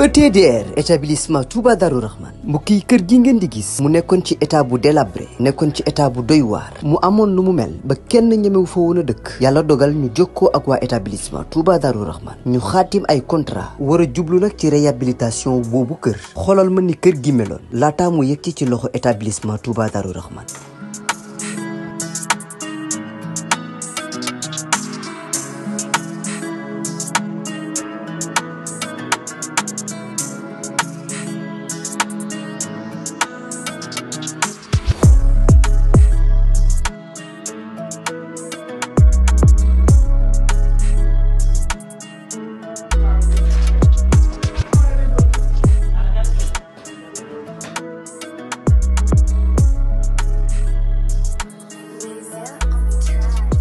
ETDR établissement Touba Darou Rahman mbokk yi kër gi ngeen di gis mu nekkoon ci état bu délabré nekkoon ci état bu doy waar mu amoon lu mu mel ba kenn ñemewu fa woon a dëkk yàlla dogal ñu jokkoo ak waa établissement Touba Darou Rahman ñu xaatim ay contrat war a jublu nag ci réhabilitation boobu kër xoolal ma ni kër gi meloon laataa mu yegg ci loxo établissement Touba Darou Rahman.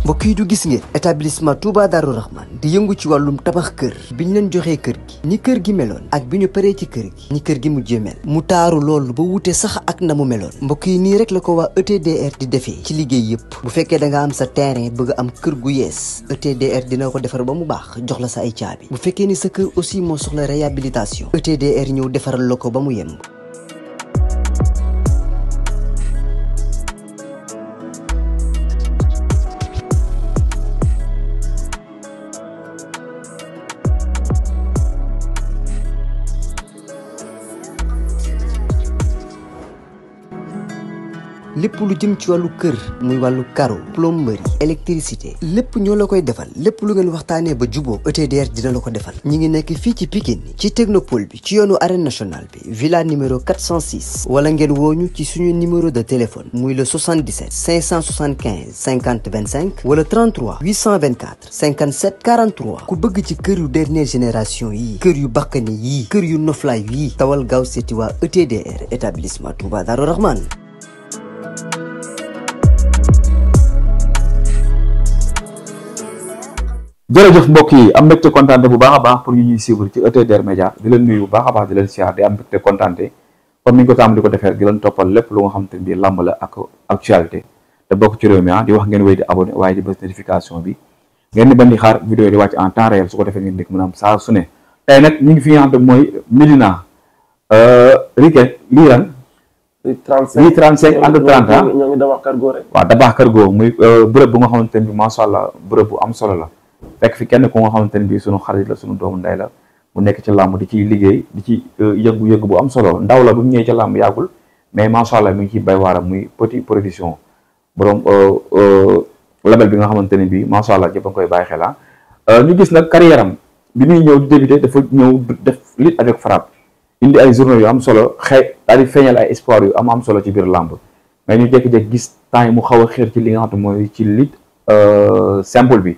mbokk yi du gis ngeen établissement Touba Darou Rahman di yëngu ci wàllum tabax kër biñ leen joxee kër gi ni kër gi meloon ak bi ñu paree ci kër gi ni kër gi mujjee mel mu taaru loolu ba wute sax ak na mu meloon mbokk yi nii rek la ko waa ETDR di defee ci liggéey yëpp bu fekkee da nga am sa terrain bëgg am kër gu yees ETDR dina ko defar ba mu baax jox la sa ay caabi bu fekkee ni sa kër aussi moo soxla réhabilitation ETDR ñëw defaral la ko ba mu yemb. lépp lu jëm ci wàllu kër muy wàllu carreau plomberie électricité lépp ñoo la koy defal lépp lu ngeen waxtaanee ba juboo ETDR dina la ko defal ñi ngi nekk fii ci Pikine ci technopole bi ci yoonu arène nationale bi villa numéro 406 wala ngeen wooñu ci suñu numéro de téléphone muy le 77 575 50 25 wala 33 824 57 43 ku bëgg ci kër yu dernière génération yi kër yu bakkani yi kër yu noflaay yi tawal gaaw seeti waa ETDR établissement Touba Darou Rahman. jërëjëf mbokk yi am mbégte kontaante bu baax a baax pour ñu ñuy suivre ci ETDR Média di leen nuyu bu baax a baax di leen siyaar di am mbégte kontaante comme ni ñu ko tàmm di ko defee di leen toppal lépp lu nga xam te ne bii làmb la ak actualité te bokk ci réew mi di wax ngeen wéy di abonné waaye di bës notification bi ngeen di bañ di xaar vidéo di wàcc en temps réel su ko defee ngeen di mën a am saa su ne tey nag ñu ngi fi nga xam te mooy Médina Riquet lii lan lii 35 entre 30 ans ñoo ngi Dabax Cargo rek waaw Dabax Cargo muy bërëb bu nga xamante ne bi macha allah bërëb bu am solo la fekk fi kenn ku nga xamante ne bii sunu xarit la sunu doomu ndey la mu nekk ci làmb di ciy liggéey di ci yëngu-yëngu bu am solo ndaw la bu mu ñëwee ci làmb yàggul mais macha allah mi ngi ciy bay waaram muy petit production borom label bi nga xamante ne bii macha allah jëpp a koy bàyyi xel ñu gis nag carrière am bi muy ñëw di débuté dafa ñëw def lutte avec frappe indi ay journaux yu am solo daal di feeñal ay espoir yu am solo ci biir làmb mais ñu jékki-jékki gis temps yi mu xaw a xeer ci li nga xam ne mooy ci lutte simple bi.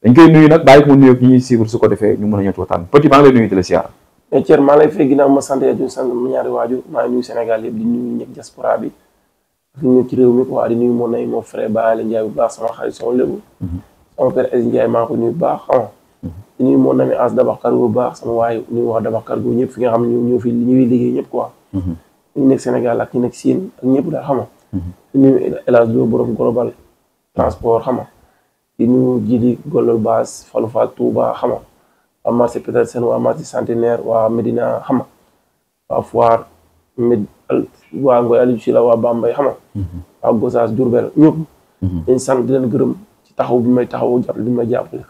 dañ koy nuyu nag bàyyi ko mu nuyu ak ñi ñuy suivre su ko defee ñu mën a ñëw waxtaan petit maa ngi lay nuyu di la siyaar. mais Thierno maa ngi lay fay ginnaaw ma sant yàlla sant ma ñaari waajur maa ngi nuyu Sénégal yëpp di nuyu ñëpp diaspora bi di nuyu ci réew mi quoi di nuyu mon ami mon frère Baye Ndiaye bu baax sama xarit sama lébu sama père Aziz Ndiaye maa ngi ko nuyu bu baax xam di nuyu mon ami As Dabax Cargo bu baax sama waaye nuyu wax Dabax Cargo ñëpp fi nga xam ne ñoo fi ñuy liggéey ñëpp quoi ñu nekk Sénégal ak ñu nekk Siin ak ñëpp daal xam nga di nuyu El Hadj Lo borom global transport xam nga di nuyu Jili Golol Baas Fallou Fall Touba xam nga waa marché Petersen waa marché Centenaire waa Medina xam nga waa Foire waa Ngoy Aliou Sylla waa Bambey xam nga waa Gossas Diourbel ñëpp dañ sant di leen gërëm ci taxaw bi may taxaw jàppale bi may jàppale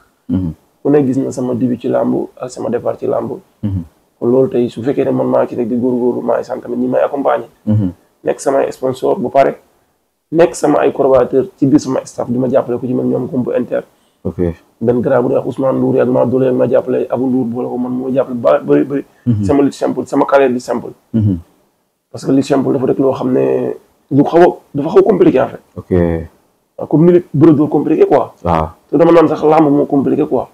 ku ne gis na sama début ci làmb ak sama départ ci làmb kon loolu tey su fekkee ne man maa ci nekk di góorgóorlu maa ngi sant tamit ñi may accompagner nekk samay sponsor bu pare nekk sama ay collaborateur ci biir sama staff di ma jàppale ku ci mel ñoom Kompo Inter benn grand bu ñuy wax Ousmane Ndour ak ma doole ma jàppale Abou Ndour boole ko man moo jàppale ba bëri sama lutte simple sama carrière lutte simple parce que lutte simple dafa rek loo xam ne dafa xaw compliqué en fait comme ni lutte bëre dóor compliqué quoi waaw te dama naan sax lamb moo compliqué quoi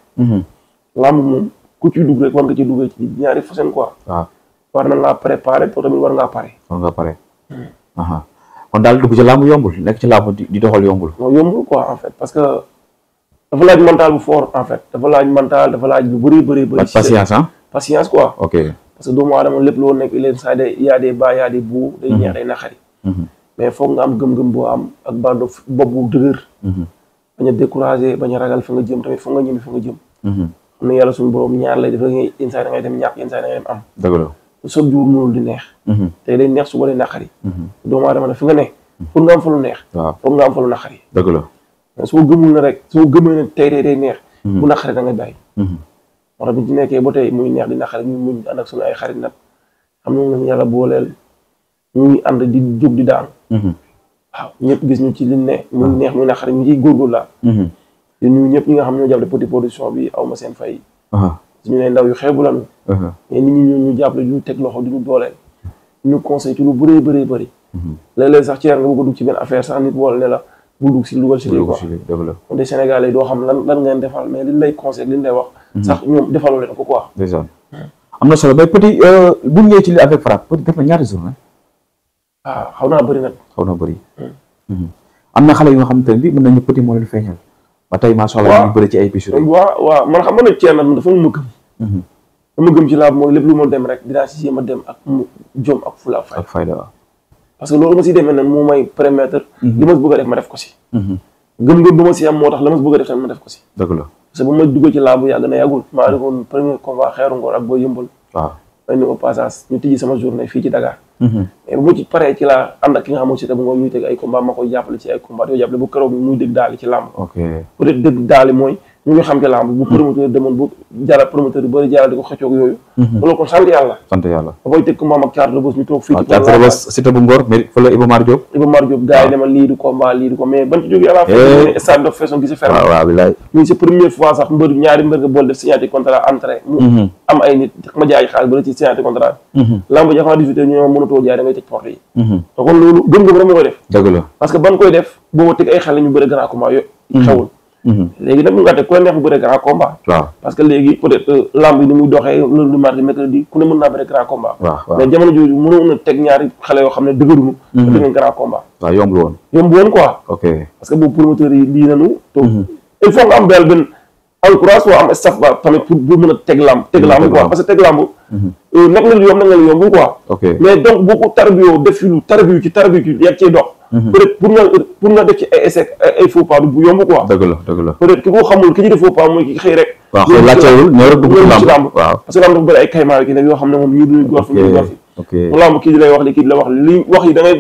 lamb moom ku ci dugg rek war nga ci duggee ci ñaari façon quoi waaw war na laa préparé te tamit war ngaa pare kon daal dugg ci làmb yombul nekk ci làmb di doxal yombul. non yombul quoi en fait parce que dafa laaj mental bu fort en fait dafa laaj mental dafa laaj lu bëri. patience patience quoi. ok parce que doomu aadama lépp loo nekk leen saa day y a des bas y a des bouts. day neex day naqari. mais foog nga am gëm-gëm boo am ak bando bopp bu dëgër. bañ a découragé bañ a ragal fa nga jëm tamit foog nga ñëmi fa nga jëm. xam ne yàlla suñu borom ñaar lay def da ngay yenn saa da ngay dem ñàkk yenn saa da ngay dem am. dëgg la chaque jour mënul di neex. tey day neex suba day naqari. doomu aadama fi nga ne. pour nga am fa lu neex. waaw pour nga am fa lu naqari. dëgg la mais soo gëmul na rek soo gëmee ne tey day neex. bu naqari da ngay bàyyi. moo tax bi ci nekkee ba tey muy neex di naqari ñu muñ ànd ak suñu ay xarit nag xam ne moom yàlla booleel ñuy ànd di jóg di daanu. waaw ñëpp gis ñu ci liñ ne muy neex muy naqari ñu ciy góorgóorlu laa. te ñu ñëpp ñi nga xam ñoo jàppale Petit Production bi aw ma seen fay. suñu ne ndaw yu xeebu lañu. mais nit ñi ñu jàppale du ñu teg loxo du ñu dooleel. ñu conseil ci lu bëree bëree bëri. léeg-léeg sax ci nga bëgg a dugg ci benn affaire sax nit wala ne la bul dugg si dugal si lii quoi. kon des Sénégalais doo xam lan ngeen defal mais liñ lay conseil liñ lay wax. sax ñoom defaloo leen ko quoi. déjà am na solo mais Petit bu ñëwee ci li avec Frapp Petit def na ñaari journée. xaw naa bëri nag. xaw naa bëri. am na xale yu nga xamante ne bii mën nañu Petit moo leen feeñal. ba tey macha allah ñu bëri ci ay piste. waaw man xam nga ne Thierno nag dafa ma gëm. dama gëm ci laa mooy lépp lu ma dem rek dinaa si jéem a dem ak jom ak fula ak fayda. waaw parce que loolu ma si demee nag moo may permettre. li ma bëgg a def ma def ko si. gëm-gëm ba ma si am moo tax la ma bëgg a def tamit ma def ko si. dëgg la parce que ba ma duggee ci laa bu yàgg na yàggul maa defoon premier combat Xeeru Ngor ak Boy Yëmbal. waaw may ni au passage ñu tijji sama journée fii ci Dakar. mais bu ma ci paree ci laa ànd ak ki nga xam ne si bu ngoon ñuy teg ay combat ma koy jàppale ci ay combat yoo jàppale bu keroog muy dégg daali ci làmb. ok peut-être dégg daali mooy ñu ngi xam ci làmb bu promoteur demoon bu jaral promoteur yu bëri jaral di ko xëccoog yooyu. loolu kon sant yàlla. sant yàlla ba koy teg combat ak Thiatou Rebeuss ñu toog fii ci Thiatou Rebeuss Siteu bu Ngor mais fa la Iba Mar Diop. Iba Mar Diop gars yi dama lii du combat lii du ko mais ban ci jógee à la fin stade de façon gisi ferme. waaw bilaay ñu c'est première fois sax ñaari mbër nga bool def signature contrat entrée mu am ay nit ma jaay xaalis ba la ci signature contrat lamb ji avant 18 heures ñoo mënatoo jaay da ngay tëj porte yi te kon loolu gëm-gëm rek moo koy def dëgg la parce que ban koy def booba teg ay xale ñu bëri grand combat yo xewul léegi nag mu nga teg ku la neex mu bëri grand combat waaw parce que léegi peut-être lamb yi ni muy doxee lundi mardi mercredi ku ne mën naa bëri grand combat mais jamono jooju mënoon na teg ñaari xale yoo xam ne dëgëruñu te dëgg grand combat waaw yombul woon quoi ok parce que boobu promoteur yi lii nañu to il faut nga am benn encourage waa am staff ba tamit pour mën a teg lamb quoi parce que teg lamb nekk na lu yomb nag nga lu yombul quoi mais donc boo ko tarbiyo def fi lu tarbiyu ci yàgg cee dox peut-être pour nga def ci ay essai ay faux pas du bu yomb quoi dëgg la peut-être ki ko xamul ki ci def faux pas mooy ki xëy rek waaw xëy laajtewul ñëw rek dugg ci lamb waaw parce que lamb dafa bëri ay kaymaa ki nag yoo xam ne moom ñii duñu góor fi ñu góor fi mu lamb kii di lay wax li kii di la wax li wax yi da ngay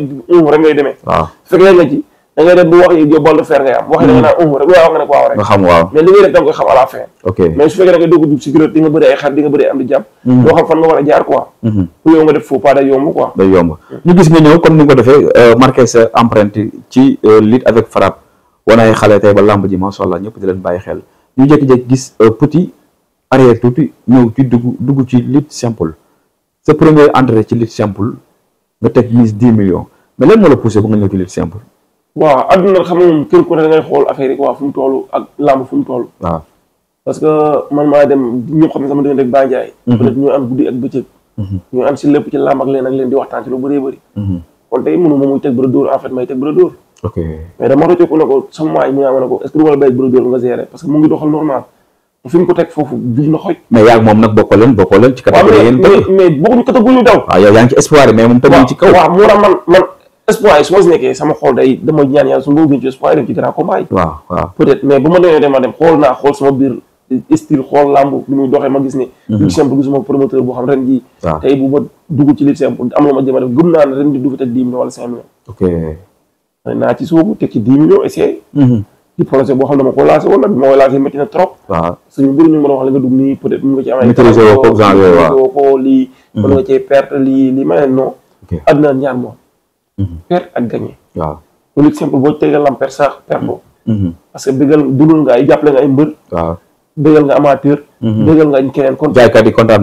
rek ngay demee fekkee nga ci da ngay def bu wax yi yóbbal de fer ngay am wax yi da nga naan rek waaw nga ne ko waaw rek nga xam waaw mais li ngay def da nga koy xam à la fin mais su fekkee da ngay dugg ci gërët di nga bëri ay xar di nga bëri am di jàmm doo xam fan nga war a jaar quoi pour yow nga def faux pas day yomb quoi day yomb ñu gis nga ñëw comme ni nga ko defee marqué sa empreinte ci lutte avec Frapp wane ay xale tey ba lamb ji macha allah ñëpp di leen bàyyi xel ñu jékki-jékki gis Petit arrière tuuti ñëw ci dugg ci lutte simple sa premier entrée ci lutte simple nga teg mise 10 millions mais lan moo la poussé ba nga ñëw ci lutte simple waaw adduna xam nga moom kër ku ne da ngay xool affaire yi quoi fu mu toll ak lamb fu mu toll waaw parce que man maa dem ñëpp xam ne sama diggante ak Baye Ndiaye peut-être ñu am guddi ak bëccëg ñu am si lépp ci lamb ak leen di waxtaan ci lu bëree bëri kon tey mënu moom muy teg bëra dóor en fait may teg bëra dóor ok mais dama rocceeku ne ko sama maay mu naa ma ne ko est-ce que du wala béy bëra dóor nga gérer parce que mu ngi doxal normal fi mu ko teg foofu jub na xoj mais yaa moom nag bokkoo leen ci catégorie yéen mais bokkuñu catégorie daw waaw yow yaa ngi ci espoir mais moom tamit ci kaw waaw moo tax man espoir yi su ma si nekkee sama xool day dama ñaan yàlla su ma gën ci espoir yi dem ci grand combat yi waaw peut-être mais bu ma demee dem xool sama biir style xool lamb li muy doxee ma gis ne lutte simple gisuma promoteur boo xam ren jii tey bu ma dugg ci lutte simple am na ma jëma def gëm naa ne ren di dugg teg 10 millions wala 5 millions ok naa ci soobu teg ci 10 millions essayé di projet boo xam ne dama ko lancé woon nag bi ma koy lancé métti na trop waaw suñu bëri ñu mën a wax la nga dugg nii peut-être mën nga ci am ay maîtriser woo ko lii mën nga cee perte lii ma ne non adduna ñaar moom perte ak gagné waaw lutte simple boo tegal lam perte sax perte ko parce que bëggal dundal nga ay jàppale nga ay mbër waaw bëggal nga amateur bëggal nga keneen kon jaaykat yi kontaan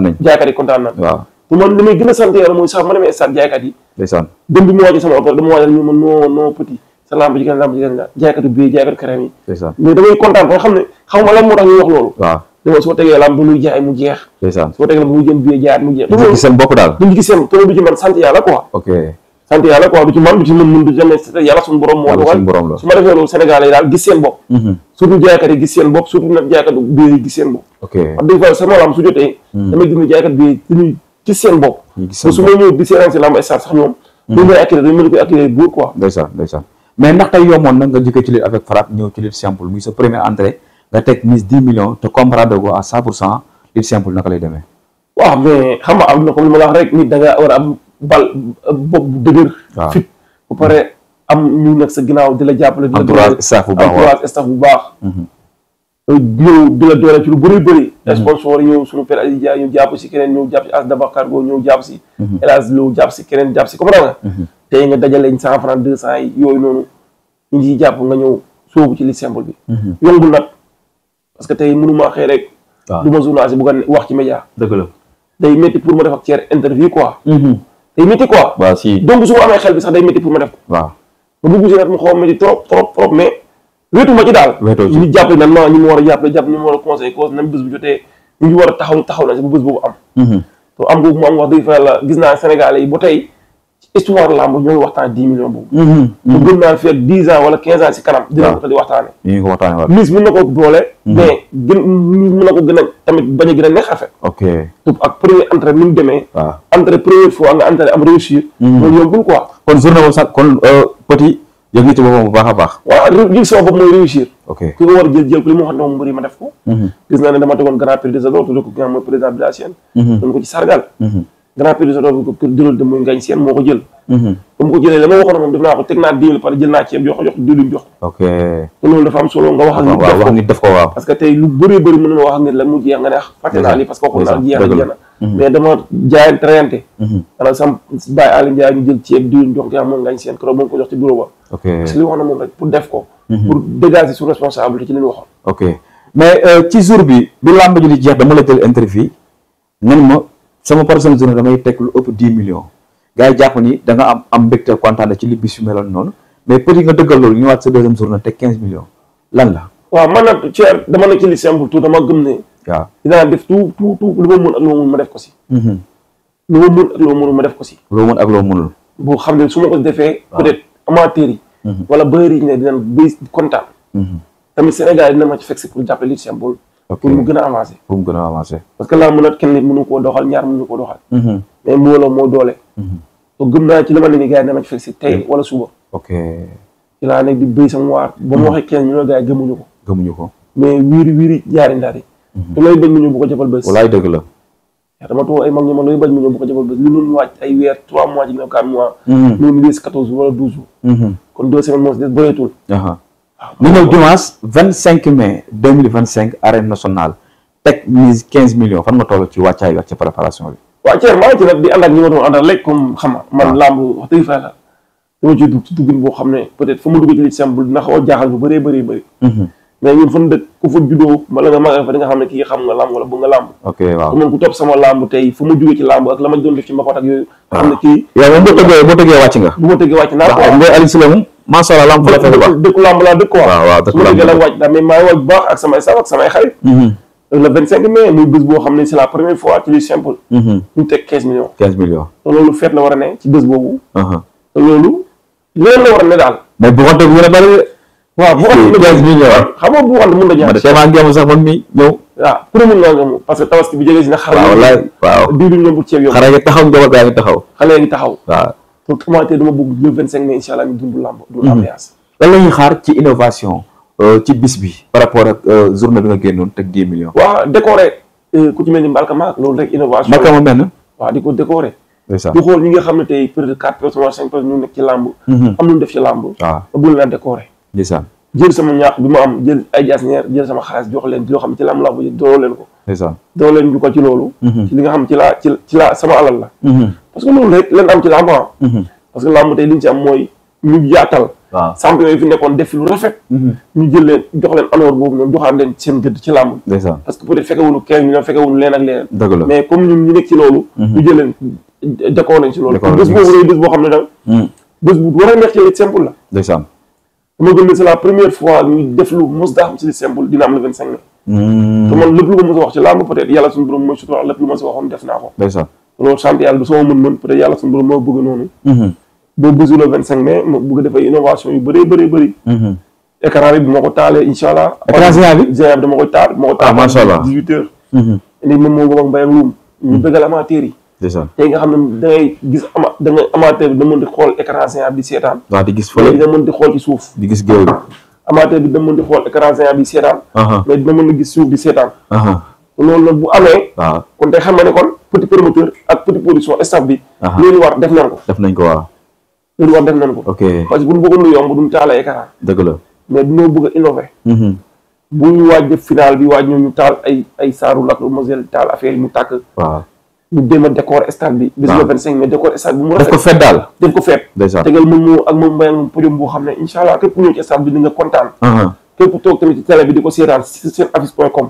nañ waaw te man li may gën a sant yàlla mooy sax ma demee stade jaaykat yi ndeysaan dem bi mu wàcce sama oto dama waajal ñu man non Petit sa lamb ji gën la jaaykatu bii jaaykatu crème yi mais damay kontaan ko xam ne xam nga lan moo tax ñuy wax loolu waaw dama soo tegee lamb ba muy jaay mu jeex soo tegee lamb ba muy jëm bii jaayaat mu jeex du ci seen bopp daal duñu gis seen te du ci man sant yàlla quoi ok sant yàlla quoi du ci man du ci mën du jamais yàlla suñu borom moo dogal su ma defee loolu Sénégalais yi daal gis seen bopp surtout jaaykat yi gis seen bopp surtout nag jaaykatu bii yi gis seen bopp ok wax dëgg fa sama lamb su jotee damay gis ne jaaykat bii dañuy gis seen bopp su ma ñëw di séance lamb stade sax ñoom dañ koy accueillir dañ mën koy accueillir buur quoi ndeysaan mais ndax tey yomboon na nga jóge ci lutte avec Frapp ñëw ci lutte simple muy sa première entrée nga teg mise 10 millions te comprendre ko à 100% lutte simple naka lay demee. waaw mais xam nga am na comme li ma la wax rek nit da nga war a am bopp bu dëgër. waaw fit bu pare am ñu nekk sa ginnaaw di la jàppale. di la entourage staff bu baax entourage staff bu baax. ñëw di la doole ci lu bëri. sponsor ñëw suñu père Aziz Dia ñu jàpp si keneen ñëw jàpp si As Daba Cargo ñëw jàpp si. El Hadj Lo jàpp si keneen jàpp si comprendre nga. tey nga dajale 100 francs 200 yi yooyu noonu ñu ngi jàpp nga ñëw sóobu ci li simple bi. yombul nag parce que tey mënuma xëy rek. waaw du ma journaliste bu nga wax ci média. dëgg la. day métti pour ma def ak Thier interview quoi. day métti quoi. waaw si donc su ma amee xel bi sax day métti pour ma def ko. waaw. ba dugg si nag mu xaw a métti trop mais. wéetu ma ci daal. wéetoo ci ñu jàppale nan ma ñu ma war a jàppale jàpp ñu ma war a conseil cause même bés bu jotee ñu ngi war a taxaw na si bu bés boobu am. te am boobu mu am wax dëgg fa yàlla gis naa Sénégalais yi ba tey ci histoire lamb ñoo ngi waxtaan 10 millions boobu. te gëm naa fi ak 10 ans wala 15 ans si kanam. dina ko di waxtaane. ñu ngi ko waxtaanee waat. mise mën na ko doole. mais mën na ko gën a tamit bañ a gën a neex affaire. ok te ak premier entrée ni mu demee. waaw entrée première fois nga entrée am réussir. loolu yombul quoi. kon journée boobu sax kon petit yëg nga ci boppam bu baax a baax. waaw li sama bopp mooy réussir. ok ki ko war a jël ko li mu wax ne moom mbëri ma def ko. gis naa ne dama tegoon grand prix des adultes tuddee ko ki nga xam mooy président de la chaîne. doon ko ci sargal. grand prix des adultes bi ko jëloon de mooy ngañ seen moo ko jël. ba mu ko jëlee la ma waxoon moom def naa ko teg naa 10 000 pare jël naa ceeb jox diwlin jox. ok te loolu dafa am solo nga wax ak nit. waaw wax nit def ko waaw. parce que tey lu bëree bëri mën na wax ak nit la mu jeex nga ne fàtte naa lii parce que waxoon naa jeex na jeex na. mais dama jaayante reyante. maanaam sam bàyyi Aliou Ndiaye ñu jël ceeb diwlin jox ki nga xam mooy ngañ seen keroog ba mu ko jox ci bureau ba. ok parce que li wax na moom rek pour def ko. pour dégager sur responsabilité ci li ñu waxoon. ok mais ci jour bi làmb ji di jeex dama la jël interview nen ma sama prochaine journée damay teg lu ëpp 10 millions gars yi jàpp ni da nga am mbégte kontaan ci li bis yu meloon noonu mais petit nga dëggal loolu ñëwaat sa deuxième journée teg 15 millions lan la. waaw man nag Thier dama nekk ci li simple tout dama gëm ne. waaw dinaa def tout lu ma mën ak loo mën ma def ko si. lu ma mën ak loo mënul ma def ko si. loo mën ak loo mënul. boo xam ne su ma ko defee. peut-être amateurs yi. wala bëri yi ne dinañ béy kontaan. tamit Sénégal dina ma ci fekk si pour jàppale li simple. pour mu gën a avancé. pour mu gën a avancé. parce que laa mën a kenn nit mënu koo doxal ñaar mënu koo doxal. mais mbooloo moo doole. te gëm naa ci li ma ne nii gars yi dina ma ci fekk si tey wala suba. ok ci laa nekk di béy sama waar. ba mu waxee kenn ñu ne gars yi gëmuñu ko. gëmuñu ko. mais wiiri jaari ndaari. te looy bañ mu ñëw bu ko jëfal bés. walaay dëgg la. dama toog ay mag ñu ma looy bañ mu ñëw bu ko jëfal bés li ñu wàcc ay weer 3 mois ci ginnaaw 4 mois. ñu des 14 wala 12 jours. kon 2 semaines moo si des bëreetul. ñu ñëw dimanche 25 mai 2025 arène nationale teg mise 15 millions fan nga toll ci wàccaay bi ak ci préparation bi. waaw Thier maa ngi ci nag di ànd ak ñi ma doon àndal rek comme xam nga man làmb wax dëgg fa yàlla dama ciy dugg ci duggin boo xam ne peut-être fa ma dugg ci li simple dina xaw a jaaxal bu bëree bëri mais ñun fan dëkk ku fa juddoo wala nga magee fa di nga xam ne kii xam nga làmb wala bu nga làmb. ok waaw te man ku topp sama làmb tey fa ma jógee ci làmb ak la ma doon def ci mbapat ak yooyu. nga xam ne kii yow moom boo tëggee wàcc nga. bu ma tëggee wàcc naa ko waaw ngay Aliou Sylla moom macha allah làmb la fekk baax dëkku làmb laa dëkk quoi. waaw dëkku su ma làmb tëggee la wàcc daal mais maa ngi wàcc bu baax ak samay saw ak samay xarit. le 25 mai muy bés boo xam ne c'est la première fois ci li simple. ñu teg 15 millions. 15 millions. te loolu feet la war a ne ci bés boobu. te loolu leneen la war a ne daal. mais bu xonte bu gën a bëri. waaw bu xonte 15 millions. xam nga bu xonte mën na ñaar. te maa ngi am sax man mi ñëw. waaw pour mën nga mu parce que tabaski bi jege si na xar. waaw wallaay waaw diwlin ñoom bu ceeb yow. xare nga taxaw njaboot gaa ngi taxaw. xale ngi taxaw. waaw. pour commenter dama bëgg le 25 mai incha allah ñu dund làmb. du ambiance. lan la ñuy xaar ci innovation ci bis bi par rapport ak journée bi nga génnoon teg 10 millions. waaw décoré ku ci mel ni Mbalka Maak loolu rek innovation. Mbalka ma mel na. waaw di ko décoré. c'est ça du xool ñi nga xam ne tey peut être 4 personnes wala 5 personnes ñu nekk ci làmb. am lu ñu def ci làmb. waaw ba bëgg naa décoré. ndeysaan. jël sama ñaax bi ma am jël ay jasneer jël sama xaalis jox leen loo xam ne ci làmb laa ko dooloo leen ko. ndeysaan. dooloo leen jukkal ci loolu. ci li nga xam ci laa sama alal la. parce que loolu rek leen am ci làmb parce que làmb tey li ñu ci am mooy ñu yaatal. waaw champion yi fi nekkoon def lu rafet. ñu jël leen jox leen honneur boobu noonu joxaat leen seen gëdd ci làmb. ndeysaan. parce que peut être fekkewuñu 15 millions fekkewuñu leen ak leneen. dëgg la mais comme ñun ñu nekk ci loolu. ñu jël leen décoré nañ ci loolu. bés boobu rek bés boo xam ne daal. bés bu war a neex ci lutte simple la. ndeysaan. dama gëm ne c'est la première fois ñu def lu mos daa xam ci lutte simple dina am le 25 mai. te man lépp lu ma mos a wax ci làmb peut être yàlla suñu borom mooy sutura lépp lu ma si waxoon def naa ko. ndeysaan. loolu sant yàlla du sama mën-mën peut être yàlla suñu borom moo bëgg noonu. boo bésu le 25 mai ma bëgg def ay innovation yu bëri. écran bi bu ma ko taalee incha allah. écran géant bi dama koy taal. macha allah 18 heures. indi moom moo ak mbay ak luum. ñu bëggal amateur yi. ndeysaan. tey nga xam ne da ngay gis amateur bi da mën di xool écran géant bi di seetaan. waaw di gis fële da mën di xool ci suuf. di gis géew bi. amateur bi dina mën di xool écran géant bi seetaan mais dina mën a gis suuf di seetaan loolu nag bu amee kon tey xam nga ne kon petit promoteur ak petit production staff bi loolu war def nañ ko waaw loolu war def nañ ko parce que bu ñu bëggoon lu yomb duñ taal ay écran dëgg la mais dañoo bëgg a innover bu ñu waaj def final bi waaj ñoo ñu taal ay saaru lacrymogène taal affaire yi mu tàkk ñu dem a décor stade bi bis le 25 mais décor stade bi mu rafet def ko feet daal def ko feet tegal moom ak moom mbayam podium boo xam ne incha allah képp ñëw ci stade bi di nga kontaan képp toog tamit ci télé bi di ko seetaan ci seen affiche.com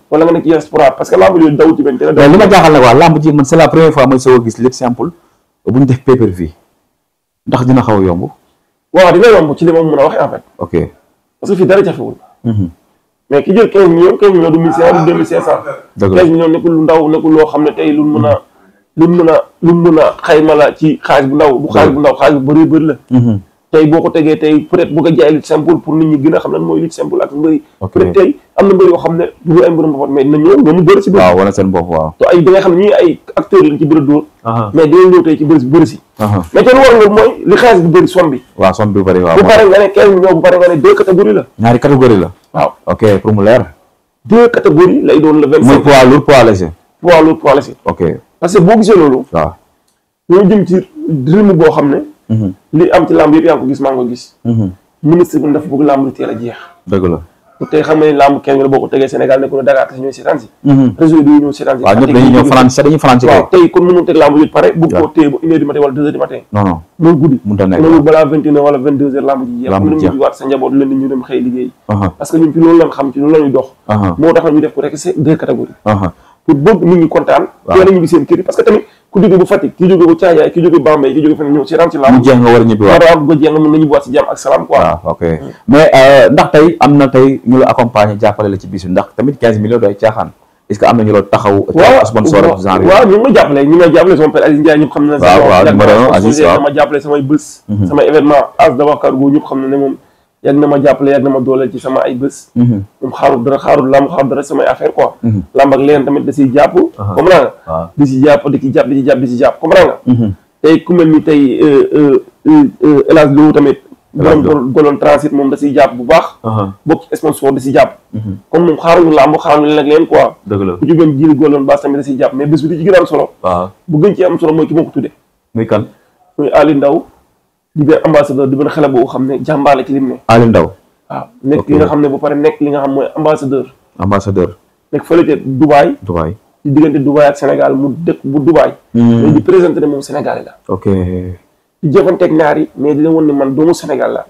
wala nga nekk ci diaspora parce que lamb yooyu daw ci benn télé li ma jaaxal nag waa lamb ji man c'est la première fois mooy soog a gis lutte simple bu ñu def pay-per-view ndax dina xaw a yomb waaw dina yomb ci li ma mën a waxee en fait ok parce que fii dara jafewul mais ki jël 15 millions du 1500 du 2500 15 millions nekkul lu ndaw nekkul loo xam ne tey lu mën a xayma la ci xaalis bu ndaw bu xaalis bu ndaw xaalis bu bëri la tey boo ko tegee tey peut-être bëgg a jaay lutte simple pour nit ñi gën a xam lan mooy lutte simple ak mbëri peut-être tey am na mbëri yoo xam ne du ay mbëri mbapat mais dina ñëw ñoom mu bëri si bëri waaw wala seen bopp waaw te ay da ngay xam ne ñii ay acteurs lañ ci bëri dóor mais dinañ ñëw tey ci bëri si mais tey lu war nga mooy li xaalis bi bëri somme bi waaw somme bi bëri waaw bu pare nga ne 15 millions bu pare nga ne 2 catégories la ñaari catégorie la waaw ok pour mu leer 2 catégories lay doon le 25 muy poids lourd poids léger poids léger ok parce que boo gisee loolu waaw ñoo jëm ci rythme boo xam ne li am ci lamb yëpp yaa ngi ko gis maa ngi ko gis ministre bi dafa bëgg lamb li teel a jeex dëgg la tey xam nga ne lamb kenn la boo ko tegee Sénégal nekku na Dakar te ñooy seetaan si réseau bi ñëw seetaan si waaw ñëpp dañuy ñëw fanaan si waaw tey kon mënoon teg lamb yooyu pare bëgg koo téye ba 1 heure du matin wala 2 heures du matin non loolu guddi mënut a nekk loolu balaa 21 heures wala 22 heures lamb ji jeex mën nañu waat sa njaboot leen ñu dem xëy liggéey parce que ñun ci loolu lañ xam ci loolu lañuy dox moo tax ñu def ko rek c'est 2 catégories pour bëgg nit ñi kontaan teel a ñibbi seen kër yi parce que tamit ku jóge bu Fatick ki jóge bu Thiadiaye ki jóge Bambey ki jóge feneen ñëw seetaan ci lamb mu jeex nga war a ñibbi waat bu jeex nga mën nañu waat si jàmm ak salaam quoi waaw ok mais ndax tey am na tey ñu la accompagner jàppale la ci bisu ndax tamit 15 millions doy caaxaan est-ce que am na ñu la taxaw sponsor ak genre waaw ñu ngi may jàppale ñu may jàppale sama père Aziz Ndiaye ñëpp xam na waaw numéro 1 Aziz waaw dama jàppale samay bés samay événement as da waxkaar goo ñëpp xam na ne moom yàgg na ma jàppale yàgg na ma dooleel ci sama ay bés moom xaarul lamb xaarul dara samay affaire quoi lamb ak leen tamit da siy jàpp comprends nga di si jàpp di si jàpp comprends nga tey ku mel ni tey El Hadj Lo tamit borom Golon Transit moom da siy jàpp bu baax bokk ci sponsor da si jàpp comme moom xaaruñu lamb xaaruñu leen ak leen quoi dëgg la ku ci gën jili Golon Baas tamit da siy jàpp mais bés bi di ci gën a am solo bu gën ci am solo mooy ki ma ko tudde muy kan muy Ali Ndaw di benn ambassadeur di benn xale boo xam ne jàmbaale ci lim ne Ali Ndaw waaw nekk li nga xam ne ba pare nekk li nga xam mooy ambassadeur nekk fële ca Dubaï ci diggante Dubaï ak Sénégal mu dëkk bu Dubaï mais di présenté ne moom Sénégalais la ok di jëfanteeg naar yi mais dina woon ne man doomu Sénégal la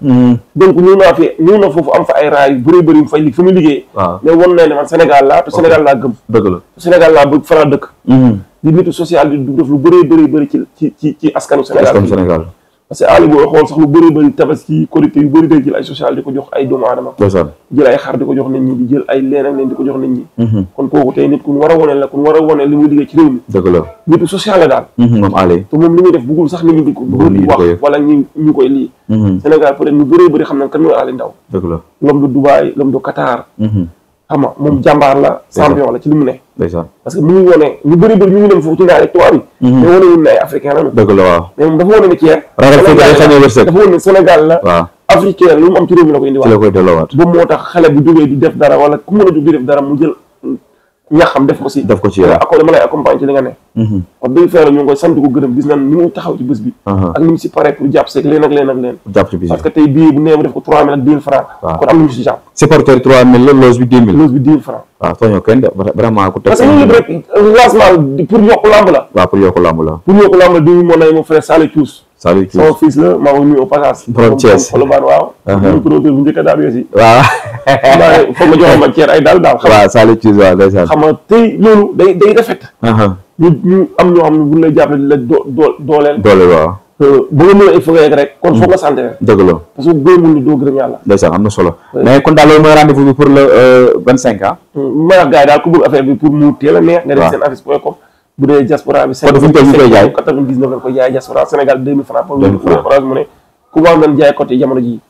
donc ñëw na foofu am fa ay raay yu bëri yu fay fa muy liggéey mais won na ne man Sénégal laa te Sénégal laa gëm dëgg la Sénégal laa bëgg fa laa dëkk di nitu social di def lu bëri ci askanu Sénégal parce que Ali boo xool sax lu bëri tabaski korité yu bëri day jël ay social di ko jox ay doomu aadama jël ay xar di ko jox nit ñi di jël ay leen ak leen di ko jox nit ñi kon kooku tey nit ku war a wone la ku war a wone li muy liggéey ci réew mi dëgg la nitu social la daal moom Ali te moom li muy def bëggul sax nit ñi di ko wax wala ñu koy lii Sénégal peut être ñu bëri xam nañ kan mooy Ali Ndaw dëgg la l'homme de Dubaï l'homme de Qatar xam nga moom jàmbaar la champion la ci li mu ne parce que mu ngi wone ñu bëri ñu ngi dem foofu ci naari tubaab yi mais wane wun ne ay africain lañu dëgg la waaw mais moom dafa wane ne ceer dafa wane ne Sénégal la waaw africain lu mu am ci réew mi la koy indiwaat la koy delloowaat ba moo tax xale bu jógee di def dara wala ku mën a jóg di def dara mu jël ñaxam def ko si dama lay accompagner ci li nga ne wax dëgg feera ñu ngi koy sant ko gërëm gis nañ ni mu taxaw ci bés bi ak ni mu si pare pour jàpp seeg leen ak leen parce que tey billet bu nee mu def ko 3000 ak 10 000 francs kon am nañu si jàpp supporter 3000 la loge bi 10 000 loge bi 10 000 francs waaw tooñoo kenn de vraiment ku teg parce que ñu rek lancement pour yokku lamb la waaw pour yokku lamb la di moo nay mon frère Salé Thious sama fils la maa ngi nuyu au passage borom Thiès Colobane waaw ñu promoteur bu njëkk a daal yoosi waaw foog nga joxoon ma ceer ay daal waaw Salé Thious waaw ndeysaan xam nga tey loolu day rafet ñu am ñoo xam ne bu lay jàppale di la dooleel waaw ba nga mën a foog rek kon foog nga sant rek dëgg la parce que gërëmul ni doo gërëm yàlla ndeysaan am na solo mais kon daal loolu mooy rendez-vous bi pour le 25 ans ma wax gars yi daal ku bëgg affaire bi pour mu teel a neex nga def seen affiche.com bu dee diaspora bi 99 lañ koy jaay diaspora Sénégal 2000 francs pour Orange mu ne ku wax nañ jaay code yi jamono ji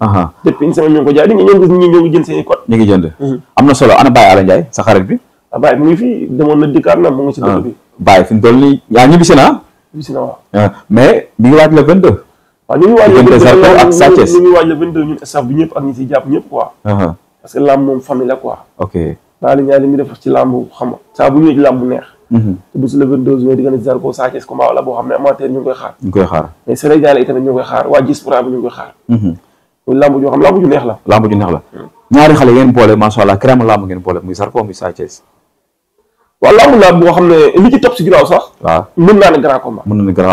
depuis une semaine ñu ngi ko jaay di nga ñoo gis ñi ñoo ngi jënd seen i code ñu ngi jënd am na solo ana Baye Alla Ndiaye sa xarit bi Baye mu ngi fii demoon na dikkaat na mu ngi si dëkk bi Baye fi mu toll nii yaa ñibbisi na ñibbisi na waaw mais mi ngi waaj le 22 waaw ñu ngi waaj diggante Zarko ak Sa Thiès ñu ngi waaj le 22 ñun staff bi ñëpp ak ñi si jàpp ñëpp quoi parce que làmb moom famille la quoi ok daal ñaar li muy def ci làmb xam nga saa bu ñëwee ci làmb bu neex te bu si le 22 juin diggante Zarko Sa Thiès combat la boo xam ne amateur ñu ngi koy xaar mais Sénégal yi tamit ñu ngi koy xaar waa diaspora bi ñu ngi koy xaar muy làmb joo xam làmb ju neex la ñaari xale ngeen boole macha allah crème làmb ngeen boole muy Zarko muy Sa Thiès waaw làmb la boo xam ne li ci topp si ginnaaw sax waaw mën naa ne grand combat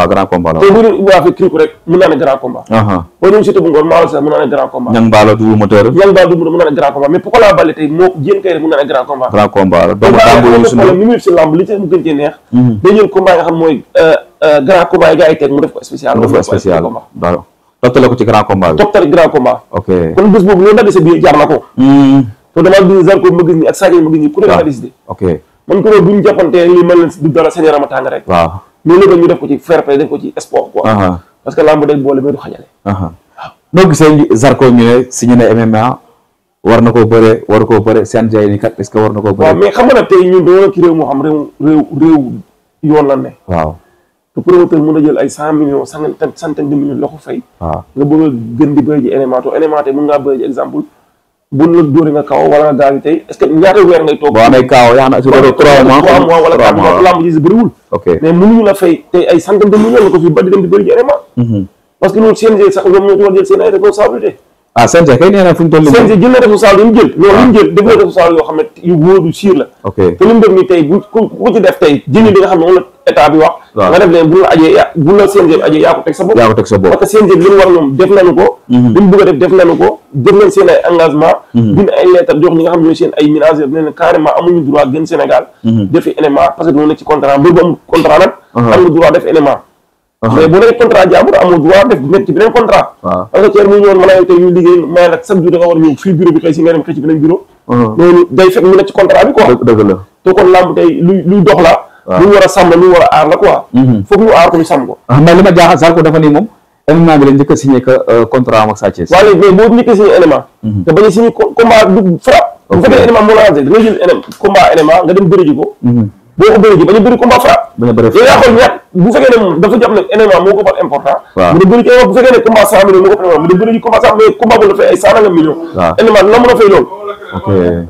grand combat la te bu ñu waa fi Kriku rek mën naa ne grand combat boo ñëw Siteu bu Ngor maa la sax mën naa ne grand combat ñang baalo du moteur mën naa ne grand combat mais pourquoi la Baldé tey moo jéen kay rek mën naa ne grand combat la doomu tàmbu suñu ni muy si làmb li ci mu gën cee neex day jël combat nga xam mooy grand combat yi gars yi teg mu def ko spécial waaw toppale ko ci grand combat bi toppale grand combat ok kon bés boobu loolu dagg sa biir jaar na ko te dama gis Zarko ma gis ni ak Sa Thiès ma gis ni ku ne nga décidé ok man ko loolu bu ñu jàppantee li mel leen du dara seen yaram a tàng rek waaw loolu la ñu def ko ci fair play def ko ci sport quoi parce que lamb day boole mais du xajale noo gisee Zarko ñu ne signé na MMA war na koo bëre war koo bëre CNG ni kat est-ce que war na koo bëre waaw mais xam nga nag tey ñun dañoo ci réew moo xam réew yoon la ne waaw te promoteur mën a jël ay 100 millions centaine de millions la ko fay waaw nga bëgg a gën di bëri ji MMA to MMA tey mën ngaa bëri ji exemple bu la dóori nga kaw wala nga gaaw tey est-ce que ñaata weer ngay toog boo amee kaaw yaa xam ne sur 3 mois wala 4 mois lamb ji si bëriwul mais mënuñu la fay tey ay centaine de millions la ko fi ba di dem di bëri ji MMA parce que loolu CNG sax ñoom ñoo ci war jël seen ay responsabilité CNG kay nee na fu ñu toll CNG jël na responsabilité yi mu jël loolu li mu jël def na responsabilité yoo xam ne yu wóor yu siir la te li mu def nii tey bu ko ci def tey jëni bi nga xam ne moom la état bi wax nga def leen bu la ajee bu la CNG bi ajee yaa ko teg sa bopp parce que CNG bi li mu war ñoom def nañu ko li mu bëgg a def nañu ko def nañ seen ay engagement bind ay lettre jox ñi nga xam ne ñooy seen ay ménagères ne leen carrément amuñu droit gën Sénégal defi NMA parce que doo nekk ci contrat mbir bu am contrat nag am nga droit def NMA mais bu nekk contrat jàmbur amoo droit def nekk ci beneen contrat parce que ceer mu ñëwoon mën a tey ñu liggéey may nag chaque jour da nga war a ñëw fii bureau bi xëy si nga dem xëy ci beneen bureau loolu day fekk mu nekk ci contrat bi quoi dëgg la te kon lamb tey luy dox la lu ñu war a sàmm la lu ñu war a aar la quoi foog ñu aar ko ñu sàmm ko mais li ma jaaxal Zarko dafa ni moom MMA bi la njëkk a signé que contrat am ak Sa Thiès waaw léegi mais boo njëkk a signé NMA te bañ a signé combat du frappe bu fekkee NMA moo la arrangé da ngay jël combat NMA nga dem bëri ji ko boo ko bëri ji bañ a bëri combat frappe yow yaa xool ñaat bu fekkee ne dafa jàpp ne NMA moo ko fal important mu dem bëri ci bu fekkee ne combat 100 millions moo ko fal mu dem bëri ji combat 100 mais combat bu la fay ay 100 millions NMA la mën a fay loolu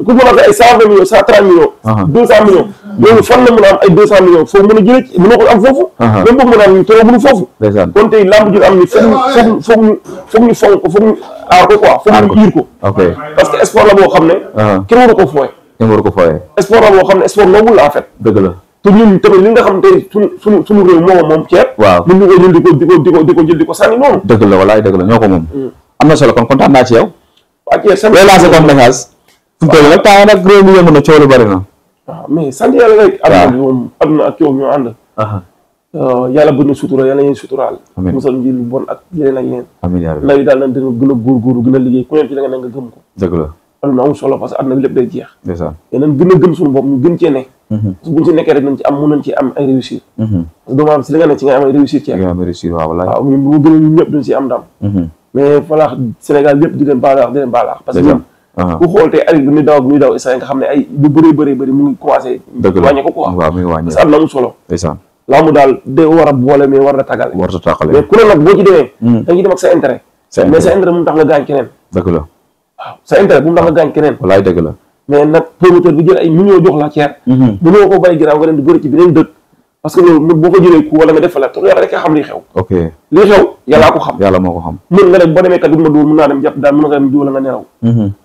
ku mën a fay ay 120 millions 130 millions 200 millions loolu fan la mën a am ay 200 millions foofu mën a jëlee ci mënoo ko am foofu même boobu mën a am ñu too mënu foofu kon tey lamb ji am ni foog ñu fonk ko foog ñu aar ko quoi foog ñu iir ko parce que sport la boo xam ne kenn waru ko fooye sport la boo xam ne sport noble la en fait dëgg la te ñun tamit li nga xam tey suñu réew moom ceeb ñun ñu koy jël di ko jël di ko sànni noonu dëgg la walaay dëgg la ñoo ko moom am na solo kon kontaan naa ci yow waa ceeb looy lancé comme message fu mu toll nag temps nag réew mi yëngu na coow lu bari na waaw mais sant yàlla rek adduna bi moom adduna ak coow ñoo ànd yàlla bëgg na sutura yàlla ngeen suturaal musal ñu lu bon ak yeneen ak yeneen amiin yaa rabbi ndaw yi daal nañ dina gën a góorgóorlu gën a liggéey ku nekk ci la nga ne nga gëm ko dëgg la adduna amul solo parce que adduna bi lépp day jeex ndeysaan te nañ gën a gëm suñu bopp ñu gën cee ne parce que buñ ci nekkee rek nañ ci am mën nañ ci am ay réussir parce que doomu aadama si li nga ne ci nga am ay réussir ci waaw ñun bu gën a ñun ñëpp duñ si am ndam mais voilà Sénégal yëpp di leen baalaax parce que ñun ku xool tey ari bi muy daw Israël nga xam ne ay lu bëri mu ngi commencé wàññi ko quoi parce que am na amul solo laa mu daal de war a boole mais war na tàggale mais ku ne nag boo ci demee da nga dem ak sa intérêt mais sa intérêt mu tax nga gaañ keneen dëgg la waaw sa intérêt bu mu tax nga gaañ keneen walaay dëgg la mais nag promoteur bi jël ay millions jox la ceer mënoo ko bàyyi ginnaaw nga dem di bëri ci beneen dëkk parce que loolu boo ko jëlee ku wala nga def fa la te yàlla rek a xam li xew li xew yàllaa ko xam yàlla moo ko xam mën nga dem boo demee kat du ma dóor mën naa dem jàpp daal mën nga dem di wala nga nelaw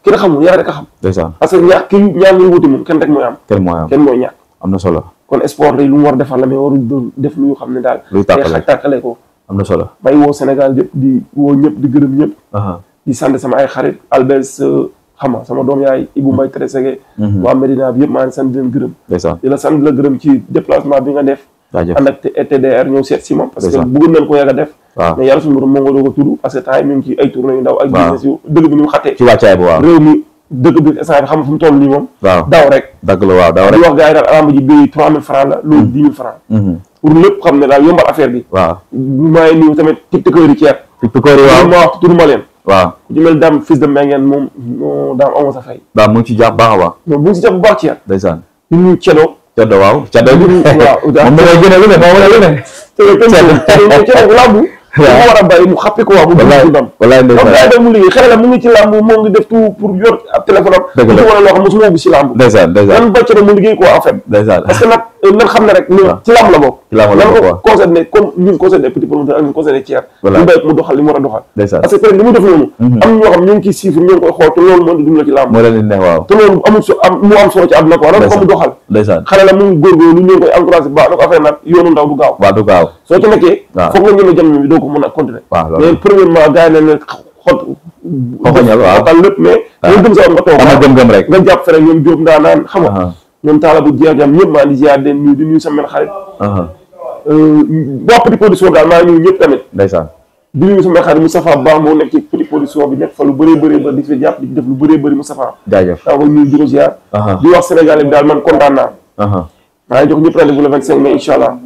ki nga xamul yàlla rek a xam parce que ñaar ñuy wuti moom kenn rek mooy am kenn mooy ñàkk am na solo kon sport day lu mu war a defar la mais warul doon def lu xam ne daal day xaj tàkkale ko am na solo may woo Sénégal yëpp di woo ñëpp di gërëm ñëpp di sant sama ay xarit Albes xam nga sama doom yaay Ibou Mbaye Tresege waa Medina bi yëpp maa ngi sant di leen gërëm di la sant di la gërëm ci déplacement bi nga def ànd ak TDR ñëw seet si ma parce que bëggoon nañ ko yàgg a def mais yàlla suñu borom moo nga doo ko tudd parce que temps yi ñu ngi ci ay tournée yu ndaw ak business yu dëgg bi ñu xattee ci wàccaay bi waaw réew mi dëgg bi instant bi xam fu mu toll nii moom daw rek dëgg la waaw daw rek di wax gars yi daal lamb ji béy 3000 francs la loolu 10 000 francs pour lépp xam ne daal yombal affaire bi waaw maa ngi nuyu tamit tiktokeur yi ceeb tiktokeur yi waaw ma wax tudd ma leen waaw ku ci mel daam fils de Mbengue moom daam amoo sa fay daam mu ngi ci jàpp baax a baax moom bu ngi si jàpp bu baax ceeb ndeysaan ñu nuyu Ceddo waaw Ceddo bi waaw moom da ngay gën a lu ne moo wala lu ne Ceddo lambu ko war a bàyyi mu xappi ko waa mu dugg ndam wallaay donc day dem mu liggéey xëy na mu ngi ci làmb moo ngi def tout pour yor ab téléphone am ci wala loo xam mosuma gis ci làmb nan bocc na mu liggéey quoi en fait parce que nag nan xam ne rek ni ci làmb la bokk nan ko concerné comme ñun concerné petit promoteur ak ñun concerné tiers ñu bàyyi ko mu doxal li mu war a doxal parce que peut être li mu def noonu am ñoo xam ñu ngi ciy suivre ñu ngi koy xool te loolu moo di dund la ci làmb moo leen di neex waaw te loolu amul mu am solo ci àdduna quoi nan ko mu doxal xale la mu ngi góorgóorlu ñu ngi koy encouragé baax na ko affaire nag yoonu ndaw du gaaw soo ci nekkee foog nga ñëme jamono bi doo ko mën a continuer mais premièrement gars yi ne xoxoñal waaw xoxal lépp mais ñoom gëm sa am nga toog ama gëm-gëm rek nga jàpp fere ñoom Diop ndaa naan xam nga ñoom taala bu jeex jam ñëpp maa di ziar den ñu di nuyu sa mel xarit waa Petit Production daal maa ngi nuyu ñëpp tamit ndeysaan di nuyu sa mel xarit Moustapha Ba moo nekk ci Petit Production bi nekk fa lu bëree bëri ba di fi jàpp di def lu bëree bëri Moustapha jaajëf daa ko nuyu di ko ziar di wax Sénégal bi daal man kontaan naa maa ngi jox ñëpp rendez-vous le 25 mai inchallah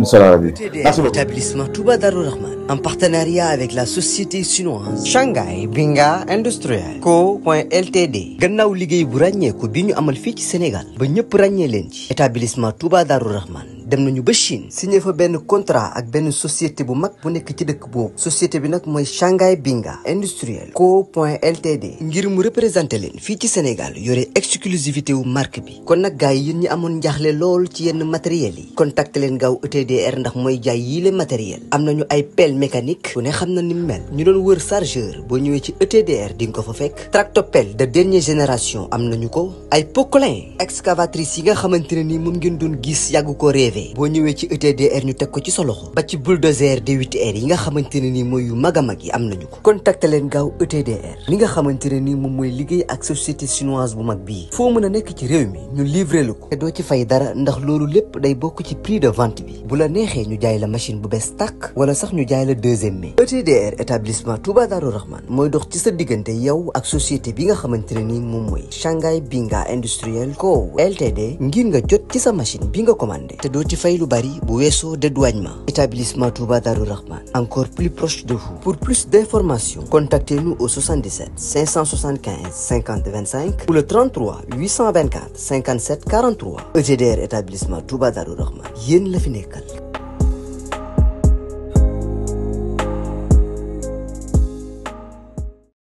Établissement Touba Darou Rahman en partenariat avec la société chinoise Shanghai Binga Industriel Co.Ltd gannaaw liggéey bu ràññeeku bi ñu amal fii ci Sénégal ba ñëpp ràññee leen ci établissement Touba Darou Rahman dem nañu ba Chine signé fa benn contrat ak benn société bu mag bu nekk ci dëkk boobu société bi nag mooy Shanghai Binga Industriel Co.Ltd ngir mu représenté leen fii ci Sénégal yore exclusivité wu marque bi kon nag gars yi yéen ñi amoon njaaxle lool ci yenn matériel yi contacté leen gaaw ETDR ndax mooy jaay yii le matériel am nañu ay pelle mécanique ku ne xam na ni mu mel ñu doon wër chargeur boo ñëwee ci ETDR di nga ko fa fekk tractopelle de dernière génération am nañu ko ay poquelin excavatrice yi nga xamante ne ni moom ngeen doon gis yàgg ko rêvé boo ñëwee ci ETDR ñu teg ko ci sa loxo ba ci bulldozer D8R yi nga xamante ne ni mooy yu mag a mag yi am nañu ko contacté leen gaaw ETDR li nga xamante ne ni moom mooy liggéey ak société chinoise bu mag bii foo mën a nekk ci réew mi ñu livré lu ko te doo ci fay dara ndax loolu lépp day bokk ci prix de vente bi bu la neexee ñu jaay la machine bu bees tàkk wala sax ñu jaay la deuxième mai ETDR établissement Touba Darou Rahman mooy dox ci sa diggante yow ak société bi nga xamante ne ni moom mooy Shanghai Binga Industriel Co Ltd ngir nga jot ci sa machine bi nga commandé te doo ci fay lu bari bu weesoo dédouanement établissement Touba Darou Rahman encore plus proche de vous pour plus d'informations contactez-nous au 77 575 50 25 ou le 33 824 57 43 ETDR établissement Touba Darou Rahman yéen la fi nekkal